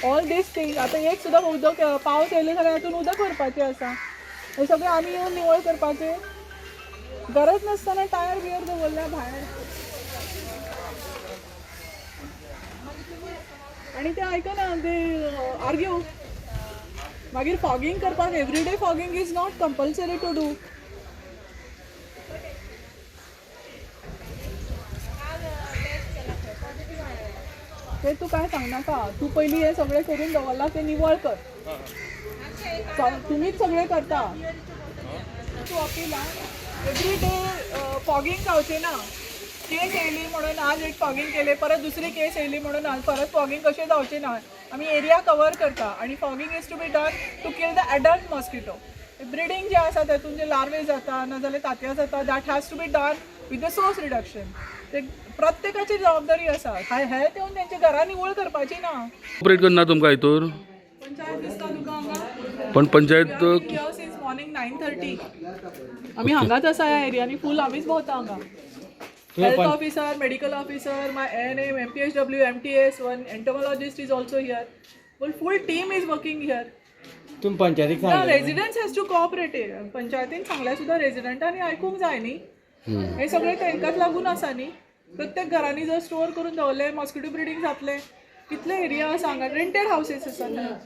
All these thing. आतां एक सुद्दां उदक, पावस येयले जाल्यार हातून उदक भरपाचें आसा. हें सगळें आमी येवन निवळ करपाचें. गरज नासतना टायर बियर दवरल्या भायर आनी ते आयकना, ते आर्ग्यू. मागीर फॉगिंग करपाक, everyday fogging is not compulsory to do. ते तूं काय सांगनाका. तूं पयलीं हें सगळें करून दवरलां तें निवळ कर. तुमीच सगळें करता. तूं अपील, एवरी डे फॉगिंग जावचें ना. केस येयली म्हणून आज एक फॉगिंग केलें, परत दुसरी केस येयली म्हणून आज परत फॉगिंग कशें जावचें ना. आमी एरिया कवर करता आनी fogging is to be done to kill the adult mosquito. Breeding जें आसा, तेतून जे लार्वे जाता नाजाल्यार तांतयां जाता, that has to be done with the source reduction. ते प्रत्येकाची जबाबदारी आसा. हेल्थ येवन तेंच्या घरां निवळ करपाची ना. ऑपरेट करना तुमकां हितूर. पंचायत दिसता तुका हांगा? पण पंचायत सिन्स मॉर्निंग 9:30 आमी हांगाच आसा. ह्या एरियांनी फूल आमीच भोंवता हांगा. Health officer, medical officer, my ANM, MPHW, MTS, one entomologist is also here. Full full team is working here. तुम्ही पंचायतीक सांगलें? Residents has to cooperate. पंचायतीन सांगल्यार सुद्दां रेजिडंटांनी आयकूंक जाय न्ही. हे सगळें तांकांच लागून आसा न्ही. प्रत्येक घरांनी जर स्टोर करून दवरलें, मॉस्किटो ब्रिडींग जातलें. कितले एरिया आसा हांगा, रेंटेड हावसीस आसा.